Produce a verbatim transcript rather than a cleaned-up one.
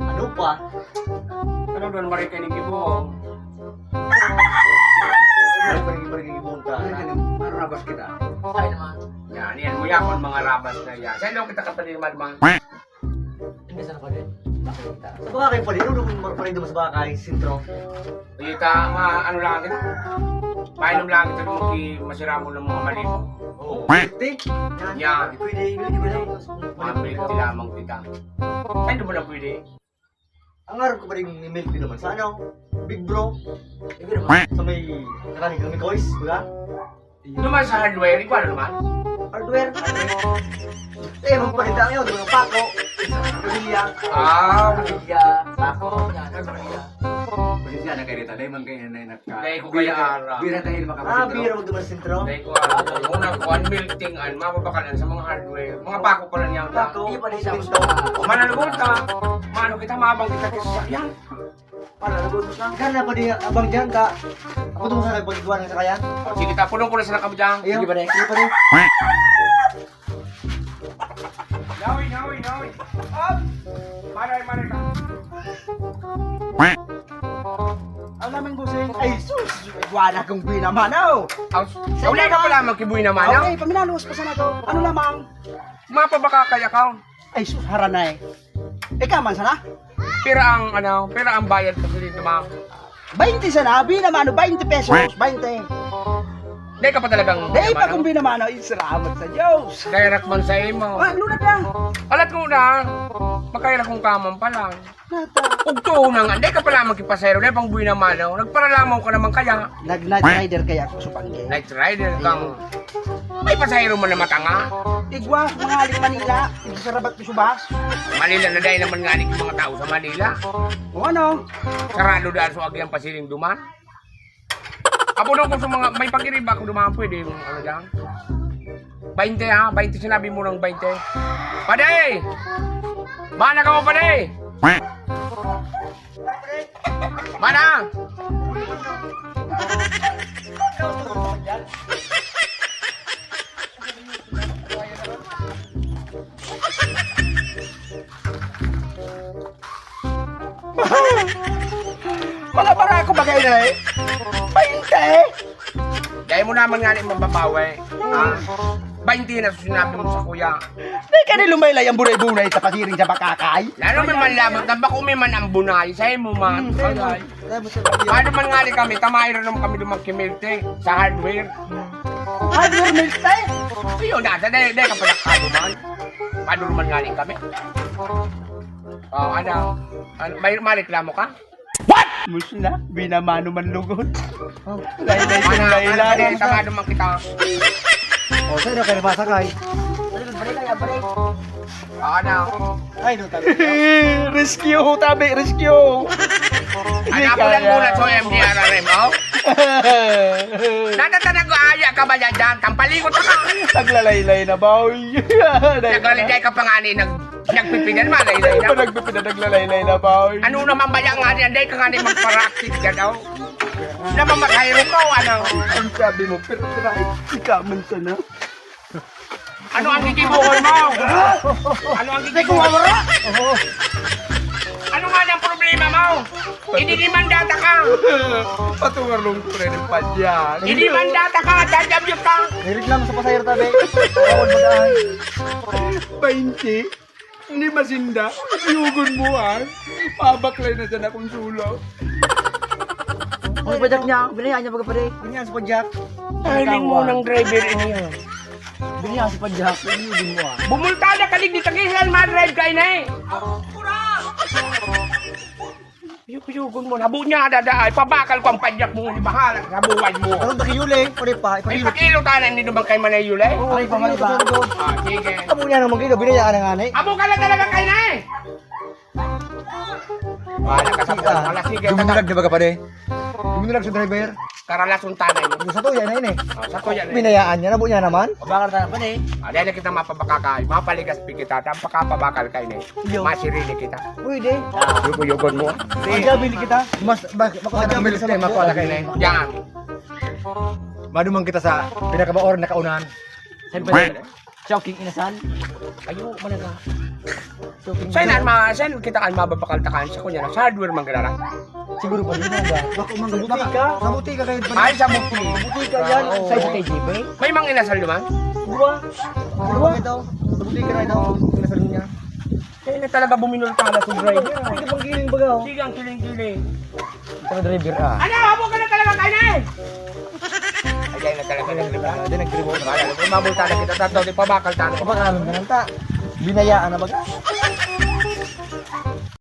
Ano pa? Ano doon, marikay ni Gibong? Marikay ni Gibong ta. Marikay ni, marabas kita. Ay naman. Yan, yan. Muyakon, mga rabas na yan. Sa ilong kita kapanirman, man. Hindi sana pa rin. Bakit kita? Sa baka kayo pala, yun, yung marapalay dumas baka kay sentro. Kita, ma, ano lang kita. Mainom lang kita kung ki-, masira mo ng mga mali mo. Oo. Fifty? Yan. Pwede, pwede ba na yun? Mga fifty lamang kita. Saan mo lang pwede? Ang arap ko pa rin ni Milk din naman sa ano? Big Bro. Hindi naman. Sa may kakaning kami, Kois, wala? Naman sa hardware, ikaw ano naman? Hardware? Eh, magpakita kayo, doon ang pako. Pamilya. Ah. Pamilya, pako, yan, ano, pamilya. Pasensya na kayo dito. Dahil man kayo na nagka- Dahil ko kayo ara. Bira tayo, Ah, makapasentro. Bira mo duman sa sentro? Dahil ko ara. Una ko, ang milting, an, mapapakalan sa mga hardware. Mga pako pala niya. Pako? Hindi pa rin siya gusto. O, mananagot ka. Mano kita, mabang kita kasi sa yan. Para, nabuntos lang. Gana pa di abang dyan, ta. Ako itong sa nagpagkuhan ng sakayan. O, sige, ta. Pulong ko na sila kamo dyan. Ayun. Sige, pare. Sige, pare. Yawi, yawi, yawi. Up! Maray, maray ka. Ang lamang busing. Ay, sus! Wala kong buhay naman, oh! Ang, Sa wala ka lamang. Pala magkibuhay naman, ah? Okay, paminalos pa sana to. Ano lamang? Mapabaka kaya ka? Ay, sus, haranay. Ikaw man sana? Pira ang, ano, pira ang bayad ko sa dito, ma'am? Baynte sana, abi naman, ano, baynte pesos, baynte. Dahil ka pa talagang Dahil pa naman, kung ano? Binamano, ay, salamat sa Diyos. Direct man sa imo. Ah, lunat lang. Alat ko na, makairak kong kamang pala. Nata. Ugto na nga, dahil ka pala magkipasayro, dahil pang buhay naman, ano? Nagparalamaw ka naman kaya. Nag-night rider kaya ako sa Pangge. Night rider kang May pasahero man na matanga. Igwa, mga aling Manila, igwa sa Rabat ko subas. Manila na dahil naman nga ni mga tao sa Manila. O ano? Sarado daan sa agyang pasiring duman. Apo daw kung sa mga may pag-iriba kung duman pwede yung ano dyan. Baynte ha, baynte sinabi mo ng baynte. Pade! Mana ka mo, pade! Mana! Mga barako bagay na eh. Baynte! Dahil mo naman nga ni mababawi. Ah, baynte na sinabi mo sa kuya. Di ka ni lumaylay ang bunay-bunay sa pasiring sa bakakay? Lalo may manlabot na bako may man ang bunay. Sa'yo mo man. Hmm, sa'yo mo. Bagay. Sa'yo mo sa bagay. Paano man nga ni kami, tamay rin naman kami lumang kimilte sa hardware. Hardware milte? Iyo, dati, dahil, dahil kapag ako man. Paano man nga ni kami? Oh, ano? Ano, may mareklamo ka? What? Mus na, binamano man lugod. Oh. Laylay, Mana, laylay. Ano, tama naman kita. Oh, sa'yo na kayo masakay. Balik, balik, balik, balik. Ah, ano? Ay, no, tabi. Rescue, tabi, rescue. Ano Hindi po lang kaya. Muna sa M D R R M, oh? Natatanag ko, aya ka ba dyan, dyan? Tampalingot ka. Naglalaylay na, boy. Naglalagay ka pa nga ni, nag-, nagpipinal, malaylay na. Ay, pa nagpipinal, naglalaylay na, boy. Ano naman ba yan nga niyan? Dahil ka nga ni magparaktik dyan, oh. Namamatay rin mo, ano? Ang sabi mo, pero try, ikaw man sana. Ano ang gigibuhon mo? Ano ang gigibuhon mo? Ano nga ang problema mo? Idinimandata ka! Patungar lung ko rin yung padya. Idinimandata ka! Dadyabyot ka! May reklamo sa pasahero tabi. Bawal bagaan. Bainti? Hindi masinda. Yugon mo, ah. Mabaklay na siya na kung sulaw. Ang pajak niya, binayaan niya baga pare. Ganyan sa pajak. Timing mo ng driver ini, ah. Ganyan sa pajak, yugon mo, ah. Bumulta na, kalig di tagisan, madrive ka, ina, eh. Yuyugon mo, habo niya, dada, ay, pabakal ko ang pajak mo, bahala sa buhay mo. Anong takiyuli? Pwede pa, Ay, ipakilo. Pakilo tayo, hindi naman kayo manayuli. Oo, Ay, pakilo. Pakilo. Ah, sige. Amo niya naman kayo, binayaan na nga na eh. Amo ka na talaga kayo na eh. Bahala ka sa buhay mo. Ala, sige, Dumundag, di ba ka pa de? Dumundag sa driver. Karalason tanay mo. Sa tuya na yun eh. Ah, sa tuya na yun. Binayaan niya, nabo niya naman. Pabakal tayo pa eh. Ah, dahil na kita mapabakakay, mapaligas pi kita, tapos pakapabakal kayo na eh. Iyo. Masirili kita. Pwede. Yugo-yugon mo. Ang gabi ni kita. Mas, ba, bako Ang sa gabi ni kita. Mako na kayo na eh. Yan. Maduman kita sa pinakamaor na kaunan. Siyempre, Chowking Inasal. Ayo, malaga. Saan na, ma, saan kita kan mababakal ta kan sa kunya na sa hardware man giraray? Siguro pa rin nga. Baka umang sa butika. Sa butika kayo pa. Ay, sa butika. Butika yan. Oo. Sa sa K G B. May mga inasal naman? Dua. Dua. Ito. Sa butika na ito. Ang nasal niya. Kaya na talaga buminol ka na sobra eh. Hindi ka pang giling baga. Oh. Sige, ang kiling-kiling. Ito na driver ah. Ano? Abo ka na talaga kayo na eh! Ay, na talaga nag-rebound. Hindi nag-rebound. Mabulta na kita. Tato, di pabakal tayo. Kapag alam ka lang ta. Binayaan na baga.